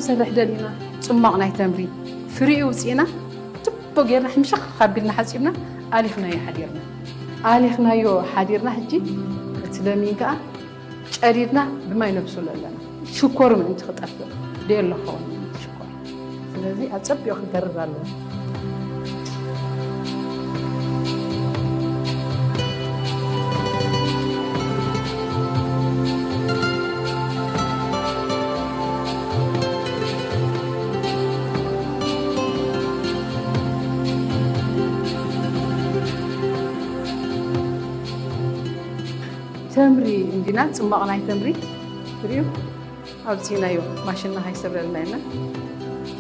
ሰለሕ ደሊና ጽማቕ ናይ ተምሪ ፍሪኡ ውፅእና ጽቡቅ ጌርና ሕምሸኽ ካቢልና ሓጺብና ኣሊኽናዮ ሓዲርና ኣሊኽናዮ ሓዲርና ሕጂ እቲ ለሚን ከዓ ጨዲድና ብማይ ነብስሎ ኣለና ሽኮር ምእንቲ ክጠፍእ ደየሎ ኸውን ሽኮር ስለዚ ኣጸቢቑ ክገርር ኣለዎ። ተምሪ እንዲና ጽማቕ ናይ ተምሪ ትሪኡ ኣብዚናዮ ማሽንና ከይሰብረልና ኢልና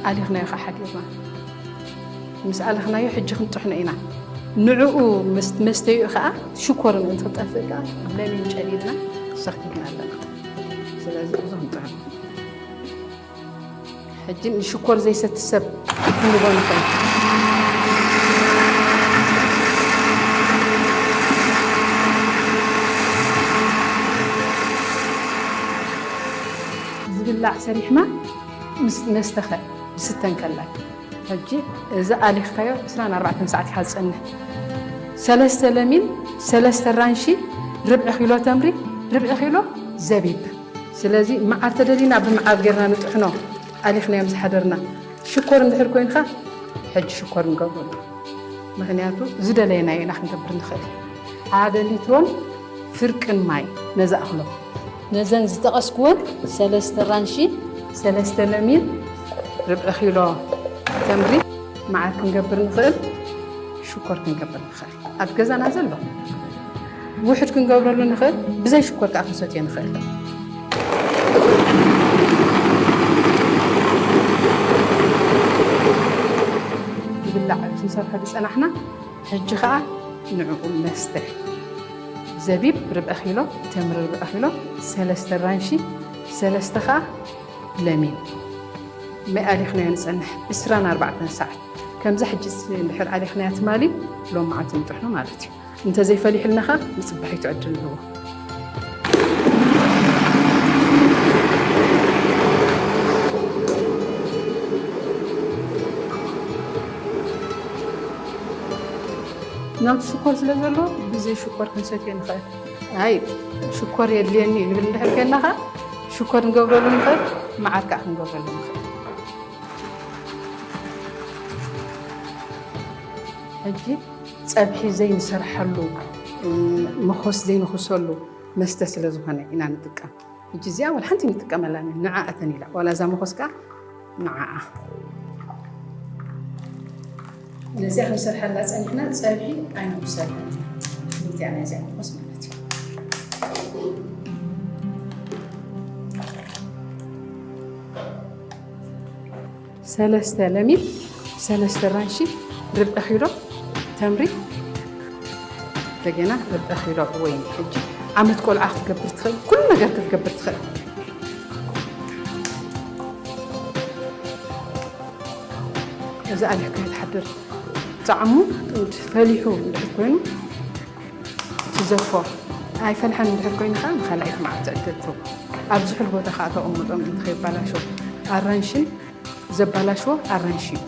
ኣሊኽናዮ ከዓ ሓዲርና ምስ ኣለኽናዮ ሕጂ ክንጥሕኖ ኢና ንዕኡ መስተይኡ ከዓ ሽኮር ምእንቲ ክጠፍእ ከዓ ለሚን ጨዲድና ሰኽቲትና ኣለና ስለዚ እዚ ክንጥሕኖ ሕጂ ንሽኮር ዘይሰቲ ሰብ ክንቦ ንኽእል ዝብላዕ ሰሪሕና ምስ መስተኸ ዝስተን ከላ ሕጂ እዚ ኣሊኽካዮ 24 ሰዓት ኢኻ ዝጸንሕ ሰለስተ ለሚን ሰለስተ ራንሺ ርብዒ ኪሎ ተምሪ ርብዒ ኪሎ ዘቢብ ስለዚ መዓር ተደሊና ብመዓር ጌርና ንጥሕኖ ኣሊኽናዮም ዝሓደርና ሽኮር እንድሕር ኮይንካ ሕጂ ሽኮር ንገብረሉ ምክንያቱ ዝደለየናዮ ኢና ክንገብር ንኽእል ሓደ ሊትሮን ፍርቅን ማይ ነዛ እኽሎ ነዘን ዝጠቐስክወን ሰለስተ ራንሺ ሰለስተ ለሚን ርብዒ ኪሎ ተምሪ መዓር ክንገብር ንኽእል ሽኮር ክንገብር ንኽእል ኣብ ገዛና ዘሎ ውሕድ ክንገብረሉ ንኽእል ብዘይ ሽኮር ከዓ ክንሰትዮ ንኽእል ዝብላዕ ክንሰርሖ ዝፀናሕና ሕጂ ከዓ ንዕኡ መስተ ዘቢብ ርብዒ ኪሎ ተምሪ ርብዒ ኪሎ ሰለስተ ራንሺ ሰለስተ ከዓ ለሚን መይ ኣሊኽናዮ ንፀንሕ 24 ሰዓት ከምዛ ሕጂ እንድሕር ኣሊኽናያ ትማሊ ሎም መዓልቲ ንጥሕኖ ማለት እዩ እንተዘይፈሊሕልና ኸ ንፅባሒቱ ዕድል ንህቦ ናቱ ሽኮር ስለ ዘሎ ብዘይ ሽኮር ክንሰትዮ ንኽእል ኣይ ሽኮር የድልየኒ እዩ ንብል እንድሕር ከና ኸ ሽኮር ንገብረሉ ንኽእል መዓር ከዓ ክንገብረሉ ንኽእል ሕጂ ፀብሒ ዘይንሰርሐሉ መኾስ ዘይንኹሰሉ መስተ ስለ ዝኾነ ኢና ንጥቀም ሕጂ እዚኣ ወላ ሓንቲ ንጥቀመላ ንዓኣተን ኢላ ዋላ እዛ መኾስ ከዓ ንዓኣ ነዚኣ ክንሰርሐላ ፀኒሕና ፀብሒ ኣይንኹሰላን ክልቲኣ ናይዚኣ መኾስ ማለት እዩ ሰለስተ ለሚን ሰለስተ ራንሺ ርብዒ ኪሎ ተምሪ እንደገና ርብዒ ኪሎ ወይኒ ሕጂ ዓመት ቆልዓ ክትገብር ትኽእል ኩሉ ነገር ክትገብር ትኽእል እዚ ኣሊሕካ ትሓድር ጣዕሙ ፈሊሑ እንድሕር ኮይኑ ትዘፎ ኣይፈልሐን እንድሕር ኮይኑ ከዓ ንካልኣይቲ መዓልቲ ዕድል ትህቦ ኣብ ዝሑል ቦታ ከዓ ተቐምጦም እንተከይባላሾ ኣራንሽን ዘባላሽዎ ኣራንሽ እዩ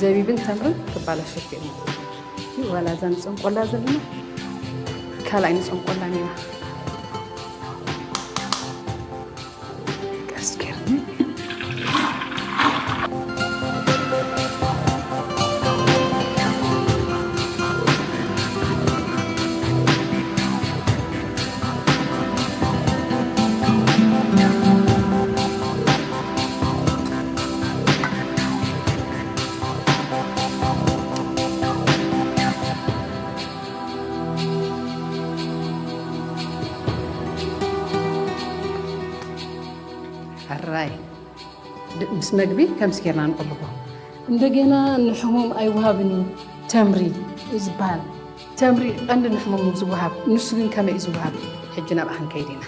ዘቢብን ተምርን ክባላሾ ይኽእል እዩ ዋላ እዛ ንፀንቆላ ዘለና ካልኣይ ንፀንቆላ ኔና ቀስ ጌርኒ ሕራይ ምስ መግቢ ከምዚ ጌርና ንቕርቦ እንደገና ንሕሙም ኣይወሃብን እዩ ተምሪ እዩ ዝበሃል ተምሪ ቀንዲ ንሕሙም ዝወሃብ ንሱ ግን ከመይ እዩ ዝወሃብ ሕጂ ናብ ኣኽንከይድ ኢና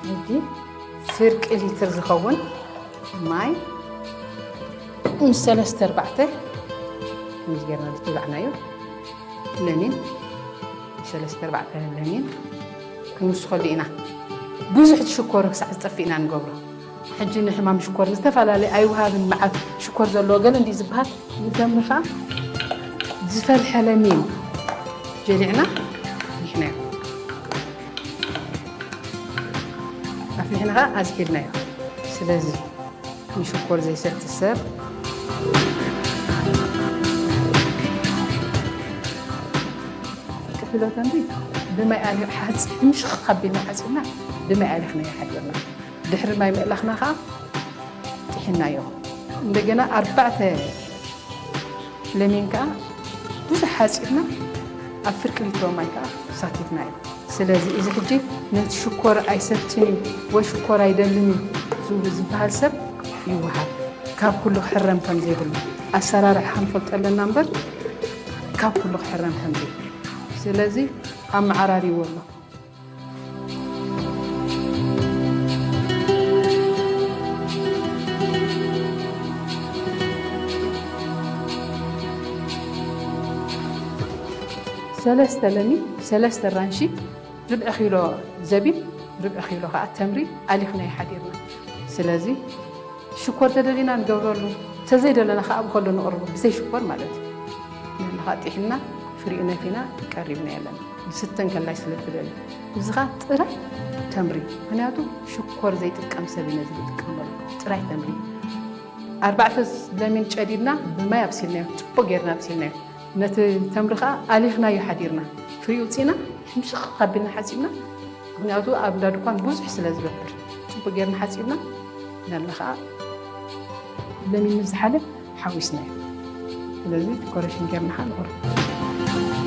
ሕጂ ፍርቂ ሊትር ዝኸውን ማይ ምስ ሰለስተ ኣርባዕተ ከምዚ ጌርና ዝትብላዕናዮ ለሚን ሰለስተ ኣርባዕተ ለሚን ክንውስኸሉ ኢና ብዙሕ ሽኮር ክሳዕ ዝጠፍእ ኢና ንገብሮ ሕጂ ንሕማም ሽኮር ዝተፈላለየ ኣይወሃብን፣ መዓት ሽኮር ዘለዎ ገለ እንዲ ዝበሃል። ንተምሪ ከዓ ዝፈልሐ ለሚን ጀሊዕና ኣፍሊሕናዮ። ኣፍሊሕና ከዓ ኣዝሒልናዮ። ስለዚ ንሽኮር ዘይሰቲ ሰብ ክፍሎ ተምሪ ብማይ ኣሊ ሓፂ ምሽኽ ከቢልና ሓፂና ብማይ ኣሊኽና ይሓድርና። ድሕሪ ማይ ምእላኽና ከዓ ጥሒናዮ። እንደገና ኣርባዕተ ለሚን ከዓ ብዙሕ ሓፂርና ኣብ ፍርቂ ሊትሮ ማይ ከዓ ሳቲትናዮ። ስለዚ እዚ ሕጂ ነቲ ሽኮር ኣይሰትን እዩ ወይ ሽኮር ኣይደልን እዩ ዝብል ዝበሃል ሰብ ይወሃብ። ካብ ኩሉ ክሕረም ከም ዘይብሉ ኣሰራርሓ ክንፈልጦ ኣለና እምበር ካብ ኩሉ ክሕረም ከም ዘይብሉ። ስለዚ ኣመዓራሪዎ ኣሎ። ሰለስተ ለሚን፣ ሰለስተ ራንሺ፣ ርብዒ ኪሎ ዘቢብ፣ ርብዒ ኪሎ ከዓ ተምሪ ኣሊኽናዮ ሓዲርና። ስለዚ ሽኮር ተደሊና ንገብረሉ፣ ተዘይደለና ከዓ ብከሎ ንቕርቡ፣ ብዘይ ሽኮር ማለት እዩ። ንሕና ከዓ ጢሒና ፍሪኡ ነፊና ቀሪብና የለን። ዝስተ እንከላይ ስለ ትደሊ። እዚ ከዓ ጥራይ ተምሪ፣ ምክንያቱ ሽኮር ዘይጥቀም ሰብ እዩ ነዚ ዝጥቀመሉ። ጥራይ ተምሪ። ኣርባዕተ ለሚን ጨዲድና ብማይ ኣብሲልናዮ፣ ጽቡቕ ጌርና ኣብሲልናዮ። ነቲ ተምሪ ከዓ ኣሊኽናዮ ሓዲርና። ፍሪኡ ውፂእና ሕምሽኽ ኣቢልና ሓፂብና። ምክንያቱ ኣብ እንዳ ድኳን ብዙሕ ስለ ዝገብር፣ ጽቡቕ ጌርና ሓፂብና። ነላ ከዓ ለሚን ምስ ዝሓለ ሓዊስናዮ። ስለዚ ዲኮሬሽን ጌርና ከዓ ንቕርብ።